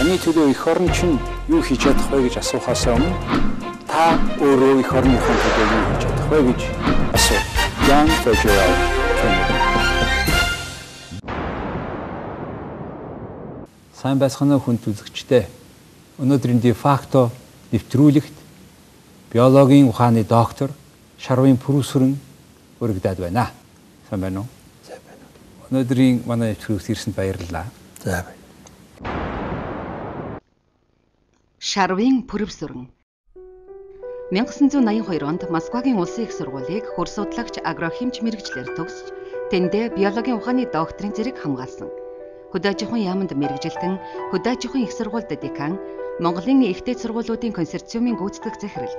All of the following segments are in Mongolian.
Таны төлөө эх орон чинь юу хийж чадах вэ гэж асуухаас өмнө та өөрөө эх орныхон төлөө юу хийж чадах вэ гэж асуу. John Fitzgerald Kennedy. Сайн байцгаана уу хүнд үзэгчдээ. Өнөөдрийн дефакто нэвтрүүлэгт биологийн ухааны доктор Шарвын Пүрүсүрэн өргөдөд байна. Сайн байна уу? Сайн байна. Өнөөдрийн манай нэвтрүүлэгт ирсэнд баярлалаа. За баярлалаа. Шарвын Пүрүсүрэн 1982 онд Москвагийн улсын их сургуулийг хөр судлагч агрохимч мэргэжлээр төгсөж, тэндээ биологийн ухааны докторийн зэрэг хамгаалсан. Хөдөө аж ахуйн яаманд мэргэжилтэн, хөдөө аж ахуйн их сургуульд декан, Монголын их дээд сургуулиудын консорциумын гүйцэтгэх захирал,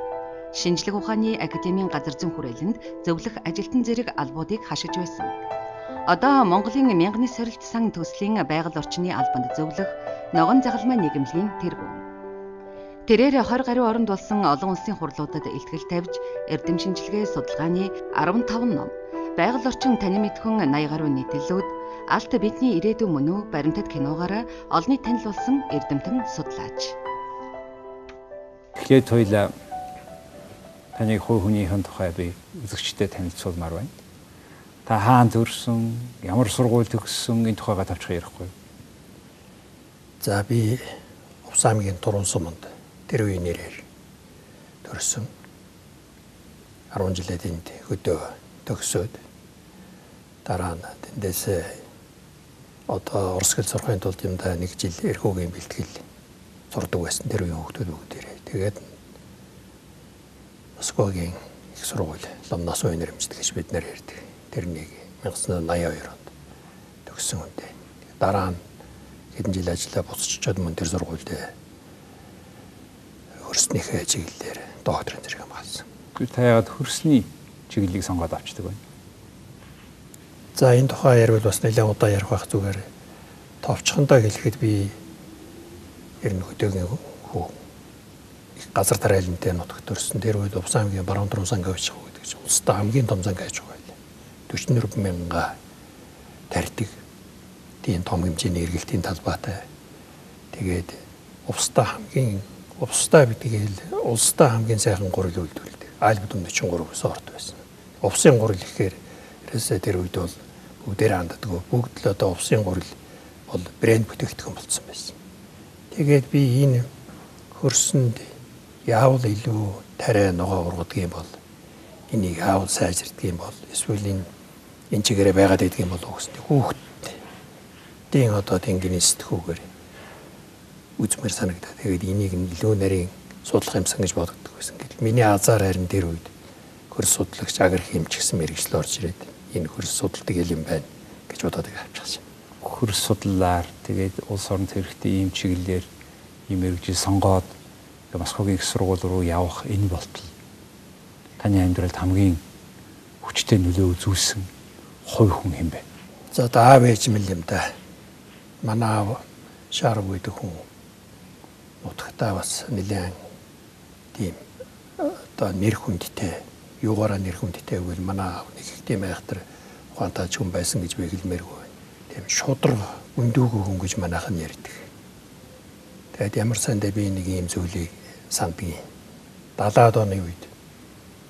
шинжлэх ухааны академийн газар зүйн хүрээлэнд зөвлөх ажилтан зэрэг албуудыг хашиж байсан. Одоо Монголын мянганы сорилт сан төслийн байгаль орчны албанд зөвлөх ногоон загалмай нийгэмлэгийн тэргүүн. Тэрээр 20 гаруй оронд болсон олон улсын хурлуудад илтгэл тавьж, эрдэм шинжилгээ судалгааны 15 ном, байгаль орчин танин мэдхүн 80 гаруй нийтлэлүүд, алт бидний ирээдүйн мөн үү баримтат киногоороо олонний танил болсон эрдэмтэн судлаач. Тэгэхээр туйлаа таныг хувь хүнийхэн тухай би үзэгчдэд танилцуулмаар байна. Та хаан төрсөн, ямар сургууль төгссөн энэ тухайга тавчхан ярихгүй. За би Увс аймгийн Туран суманд тэр үеийн нэрээр төрсөн. 10 жилээ тэнд хөдөө төгсөөд дараа нь тэндээс одоо орос хэл сурахын тулд юмдаа нэг жил эрхүүгийн бэлтгэл сурдаг байсан тэр үеийн хүүхдүүд бүгдээрээ. Тэгээд Москвагийн их сургууль Ломоносов нэрмжлэг гэж бид нар ярьдаг. Тэрнийг 1982 онд төгссөн хүнтэй. Дараа нь хэдэн жил ажиллаа буцаж очиод мөн тэр сургуульд хөрснийхээ чиглэлээр докторийн зэрэг хамгаалсан. Та яагаад хөрсний чиглэлийг сонгоод авчдаг вэ? За энэ тухай ярил бас нэлээд удаан ярих байх, зүгээр товчхондоо хэлэхэд би ер нь хөдөөгийн хүү их газар тариалантай нутагт төрсөн. Тэр үед Увс аймгийн Баруун Туран сангийн аж ахуй гэдэг чинь улсдаа хамгийн том сангийн аж ахуй байлаа. 44 мянга тарьдаг. Тийм том хэмжээний эргэлтийн талбайтай. Тэгээд улсдаа хамгийн увстай бидгээл улсдаа хамгийн сайхан гурил үйлдвэрлэдэг. Айлбад 43 сорт байсан. Увсын гурил гэхээр ерөөсөө тэр үед бол бүгдээр ханддаг. Бүгд л одоо увсын гурил бол брэнд бүтээгдэхүүн болсон байсан. Тэгээд би энэ хөрсөнд яавал илүү тариа ногоо ургадаг юм бол, энийг яавал сайжирдаг юм бол, эсвэл энэ чигээрээ байгаад байдаг юм болов гэсэн хүүхдийн одоо тэнгэрийн сэтгүүгээр үзмэр санагдаад тэгээд энийг илүү нарийн судлах юмсан гэж бодогддог байсан. Гэтэл миний азар харин тэр үед хөрс судлагч агрохимч гэсэн мэргэжил орж ирээд энэ хөрс судалдаг юм байна гэж бодоод авчихсан. Хөрс судлаар тэгээд улс оронд хэрэгтэй ийм чиглэлээр ийм мэргэжил сонгоод Москвагийн их сургууль руу явах энэ болтол таны амьдралд хамгийн хүчтэй нөлөө үзүүлсэн хувь хүн хэм бэ? За одоо аав ээж мэл юм да. Манай аав Шарв гэдэг хүн нутагтаа бас нэлээд тийм одоо нэр хүндтэй, юугаараа нэр хүндтэй гэвэл манай аав нэг их тийм айхтар ухаантай хүн байсан гэж би хэлмээргүй байна. Тийм шудраг өндөөгүй хүн гэж манайх нь ярьдаг. Тэгээд ямар сандаа би нэг ийм зүйлийг сандгийн. 70-аад оны үед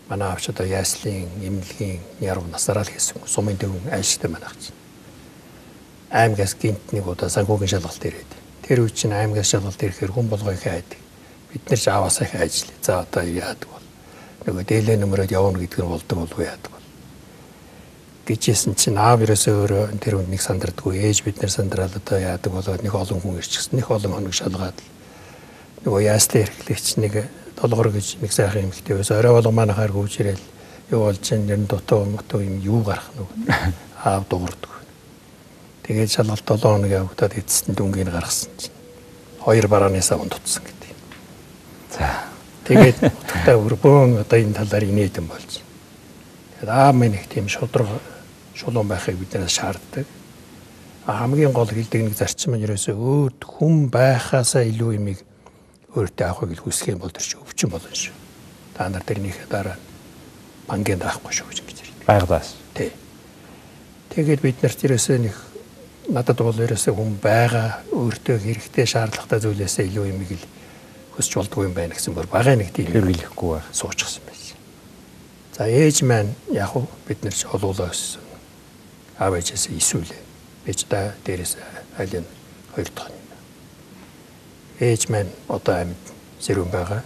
манай аавч одоо яслын, эмнэлгийн яруу насаараа л хийсэн. Сумын төвөн айлштай манайх чинь. Аймгаас гинт нэг удаа санхүүгийн шалгалт ирээд. Тэр үе чинь аймгаас шалгалт ирэхээр хүн болгоо их айдаг. Бид нар ч ааваасаа их айжлээ. За одоо яадаг бол. Нөгөө дээлээ нөмрөөд явна гэдэг нь болдог болов яадаг бол. Гэжсэн чинь аав ерөөсөө өөрөө тэр хүнд нэг сандардгүй. Ээж бид нар сандраал одоо яадаг болоод нэг олон хүн ирчихсэн. Нэг олон хоног шалгаад нөгөө яслын эрхлэгч нэг долгор гэж нэг сайхан эмэгтэй байсан. Орой болго манайхаар гүйж ирээл юу болж чинь нэр нь дутуу мотуу юм юу гарах нүг. Аав дуурдаг. Тэгээд шалгалт 7 хоног явагдаад эцэст нь дүнгийг гаргасан чинь 2 барааны савн дутсан гэдэг. За. Тэгээд утгатай өрбөн одоо энэ талаар инээдэн болж. Тэгээд аав минь их тийм шудраг шулуун байхыг биднээс шаарддаг. Хамгийн гол хэлдэг нэг зарчим нь ерөөсөө өөрт хүн байхаасаа илүү юмыг өөртөө авахыг л хүсэх юм бол тэр чинь өвчин болно шүү. Та нар тэрнийхээ дараа бангийн даахгүй шүү гэж ингэж ярьдаг. Байгалаас. Тий. Тэгээд бид нарт ерөөсөө нэг Надад бол ерөөсөө хүн байгаа өөртөө хэрэгтэй шаардлагатай зүйлээсээ илүү юмыг л хүсч болдгоо юм байна гэсэн бүр багын нэг тийм хэрэглэхгүй байх суучихсан байсан. За ээж маань яг уу бид нар ч олуулаа өссөн. Аав ээжээс исүүлээ. Ээж та дээрээс аль нь хоёр дахь юм. Ээж маань одоо амьд сэрүүн байгаа.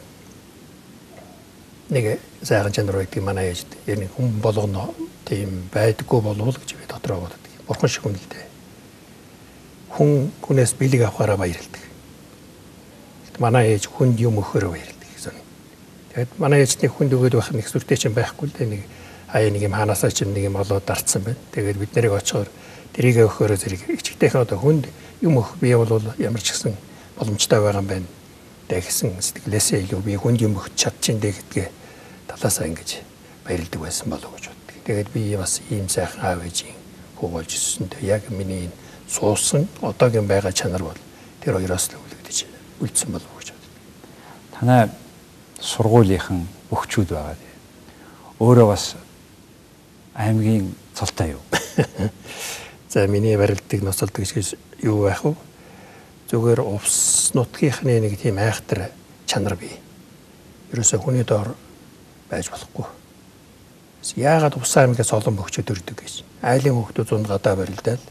Нэг сайхан чанар байдаг манай ээжд. Яг нэг хүн болгоно тийм байдаггүй болов уу гэж би дотроо боддог. Бурхан шиг хүн л дээ. Хүн хүнээс бэлэг авахаараа баярлдаг. Манай ээж хүнд юм өгөхөөрөө баярлдаг гэсэн. Тэгээд манай ээжний хүнд өгөөд байх нэг сүртэй чинь байхгүй л дээ. Нэг хаяа нэг юм ханаасаа чинь нэг юм олоод дарцсан байна. Тэгээд бид нарыг очихоор тэрийг өгөхөөрөө зэрэг ичгтэйхэн одоо хүнд юм өгөх би бол ямар ч гэсэн боломжтой байгаа юм байна. Тэгсэн сэтгэлээсээ илүү би хүнд юм өгч чадчихээн дээ гэдгээ талаасаа ингэж баярлдаг байсан болов уу гэж боддог. Тэгээд би бас ийм сайхан аав ээжийн хүү болж өссөндөө яг миний энэ суусан одоогийн байгаа чанар бол тэр хоёроос л үлдэж үлдсэн болов уу гэж боддог. Танай сургуулийнхан өгчүүд байгаа тий. Өөрөө бас аймгийн цолтой юу? За миний барилдаг ноцолдог гэж юу байх вэ? Зүгээр увс нутгийнхны нэг тийм айхтар чанар бий. Ерөөсөө хүний доор байж болохгүй. Яагаад Увс аймгаас олон бөгчөд өрдөг гэж. Айлын хүүхдүүд зунд гадаа барилдаал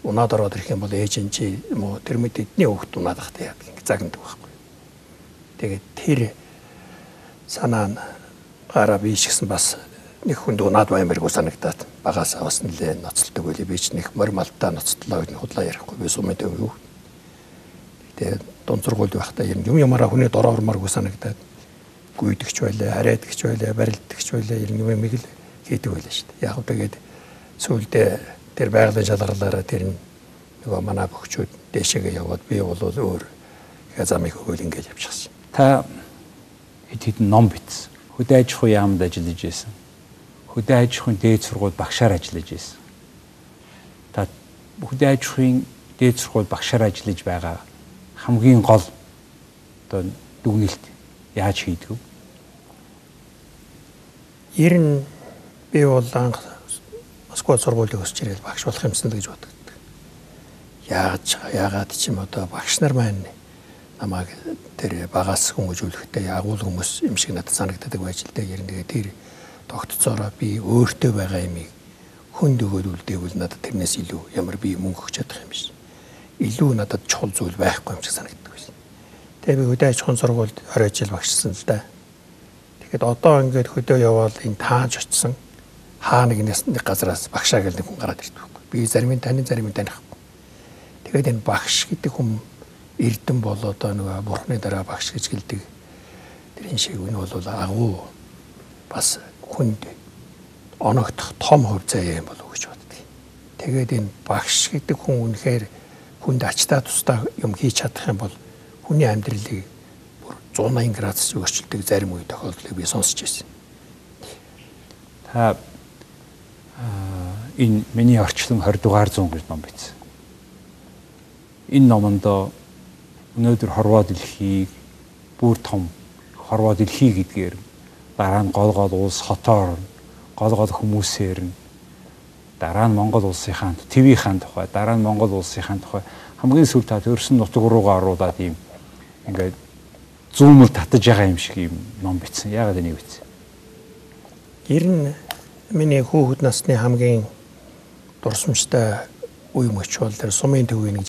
унаад ороод ирэх юм бол ээж нь чи юм уу тэр мэд эдний хүүхд унаад ахтай яадаг ингэ загнадаг байхгүй. Тэгээд тэр санаа нь гараа би ч гэсэн бас нэг хүнд унаад баймаргүй санагдаад багасаа бас нэлээ ноцолдог байлээ. Би ч нэг морь малтаа ноцтлоо гэж худлаа ярихгүй. Би сумын төв юу. Тэгээд дунд сургуульд байхдаа юм ямаараа хүний дор ормооргүй санагдаад гүйдэгч байлаа, харайдагч байлаа, барилдагч байлаа, ер нь юм юм л хийдэг байлаа шүү дээ. Яг тэгээд сүүлдээ тэр байгалийн шалгарлаараа тэр нь нөгөө манай бөхчүүд дээшээгээ яваад би бол өөр замыг өгөөл ингэж явчихсан. Та хэд хэдэн ном бичсэн. Хөдөө аж ахуйн яамд ажиллаж байсан. Хөдөө аж ахуйн дээд сургуульд багшаар ажиллаж байсан. Та хөдөө аж ахуйн дээд сургуульд багшаар ажиллаж байгаа хамгийн гол одоо дүгнэлт яаж хийдэг вэ? Ер нь би бол анх Москва сургуулийг өсч ирэл багш болох юмсан л гэж боддог. Яагаад ч юм одоо багш нар маань намайг тэр багаас хүмүүжүүлэхдээ агуул хүмүүс юм шиг надад санагддаг байж л дээ. Ер нь тэгээ тэр тогтцоороо би өөртөө байгаа юмыг хүнд өгөөд үлдээвэл надад тэрнээс илүү ямар би мөнгө өгч чадах юм биш. Илүү надад чухал зүйл байхгүй юм шиг санагддаг байсан. Тэгээ би хөдөө аж ахуйн сургуульд 20 жил багшсан л да. Тэгэхэд одоо ингээд хөдөө яваал энэ тааж очсон хаа нэгнээс нэг газараас багшаа гэл нэг хүн гараад ирдэг байхгүй. Би зарим нь таны зарим нь танихгүй. Тэгээд энэ багш гэдэг хүн эрдэм бол одоо нөгөө бурхны дараа багш гэж гэлдэг. Тэрэн шиг энэ бол агуу бас хүнд оногдох том хувь заяа юм болов уу гэж боддог. Тэгээд энэ багш гэдэг хүн үнэхээр хүнд ачтаа тусдаа юм хийж чадах юм бол хүний амьдралыг бүр 180 градус өөрчилдөг зарим үе тохиолдлыг би сонсч байсан. Та энэ миний орчлон 20 дугаар зуун гэж ном бичсэн. Энэ номонд өнөөдөр хорвоо дэлхийг бүр том хорвоо дэлхий гэдгээр дараа нь гол гол улс хотоор гол гол хүмүүсээр нь дараа нь Монгол улсынхаа твийнхаа тухай дараа нь Монгол улсынхаа тухай хамгийн сүүлд та төрсөн нутаг руугаа оруулаад ийм ингээд зүүмэл татаж байгаа юм шиг ийм ном бичсэн. Яагаад энийг бичсэн? Ер нь миний хүүхэд насны хамгийн дурсамжтай үе мөч бол тэр сумын төвийн